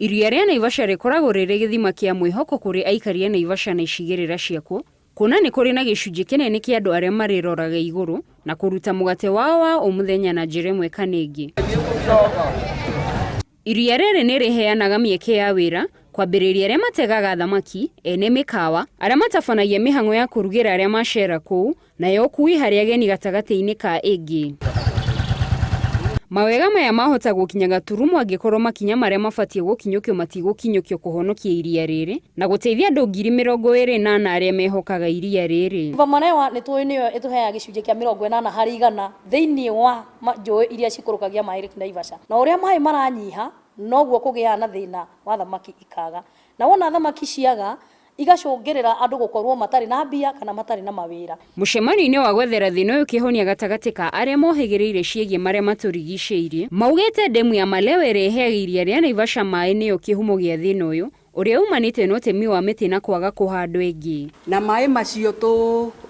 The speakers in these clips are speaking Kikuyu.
Iria rĩa Naivasha rĩkoragwo rĩrĩ gĩthima kĩa mwĩhoko kũrĩ aikari a Naivasha na icigĩrĩra ciakuo, kuona nĩ kũrĩ na gĩcunjĩ kĩnene kĩa andũ arĩa marĩroraga igũrũ na kũruta mũgate wao wa o mũthenya na njĩra ĩmwe kana ĩngĩ. Iria rĩrĩ nĩ rĩheanaga mĩeke ya wĩra, kwambĩrĩria arĩa mategaga thamaki, ene mĩkawa, arĩa matabanagia mĩhang'o ya kũrugĩra arĩa macera kũu, na ya ũkuui harĩ ageni gatagatĩ-inĩ ka ĩngĩ. Mawega maya mahota gũkinya gaturumo angĩkorwo makinya marĩa mabatiĩ gũkinyũkio matigũkinyũkio kũhonokia iria rĩrĩ na gũteithia andũ 24,000 arĩa mehokaga iria rĩrĩ. River Malewa nĩ tũĩ nĩyo ĩtũheaga gĩcunjĩ kĩa 80% thĩinĩ wa njũĩ iria cikũrũkagia maĩ Lake Naivasha. Na ũrĩa maĩ maranyiha noguo kũgĩaga na thĩna wa thamaki ikaga. Na wona thamaki ciaga igacũngĩrĩra andũ gũkorwo matarĩ na mbia kana matarĩ na mawĩra. Mũcemanio-inĩ wa gwethera thĩna ũyũ kĩhonia gatagatĩ ka arĩa mohĩgĩrĩire ciĩgiĩ marĩa matũrigicĩirie, maugĩte ndemu ya Malewa ĩrĩa ĩheaga iria rĩa Naivasha maĩ nĩyo kĩhumo gĩa thĩna ũyũ, ũrĩa umanĩte na ũtemi wa mĩtĩ na kwaga kũhandwo ĩngĩ. Na maĩ macio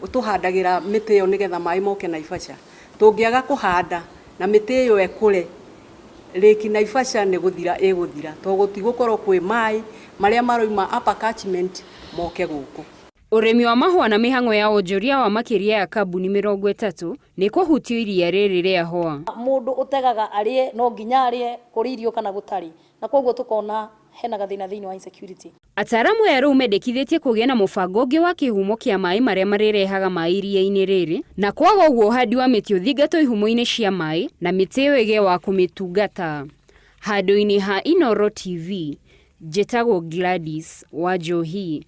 tũhandagĩra mĩtĩ ĩyo nĩgetha maĩ moke Naivasha. Tũngĩaga kũhanda na mĩtĩ ĩyo ĩkũre, Lake Naivasha nĩ gũthira ĩgũthira tondũ gũtigũkorwo kwĩ maĩ marĩa marauma upper catchment moke gũkũ. Ũrĩmi wa mahũa na mĩhang'o ya wonjoria wa makĩria ya kambuni 30 nĩ ĩkũhutio iria rĩrĩ rĩa hwa. Mũndũ ũtegaga arĩe no nginya arĩe kũrĩ irio kana gũtarĩ, na kwoguo tũkona hena gathĩna thĩinĩ wa insecurity. Ataaramu aya rĩu mendekithĩtie kũgĩe na mũbango ũngĩ wa kĩhumo kĩa maĩ marĩa marĩrehaga maĩ iria-inĩ rĩrĩ, na kwaga ũguo ũhandi wa mĩtĩ ũthingatwo ihumo-inĩ cia maĩ na mĩtĩ ĩyo ĩgĩe wa kũmĩtungata. Handũ-inĩ ha Inooro TV, njĩtagwo Gladys Wanjohi.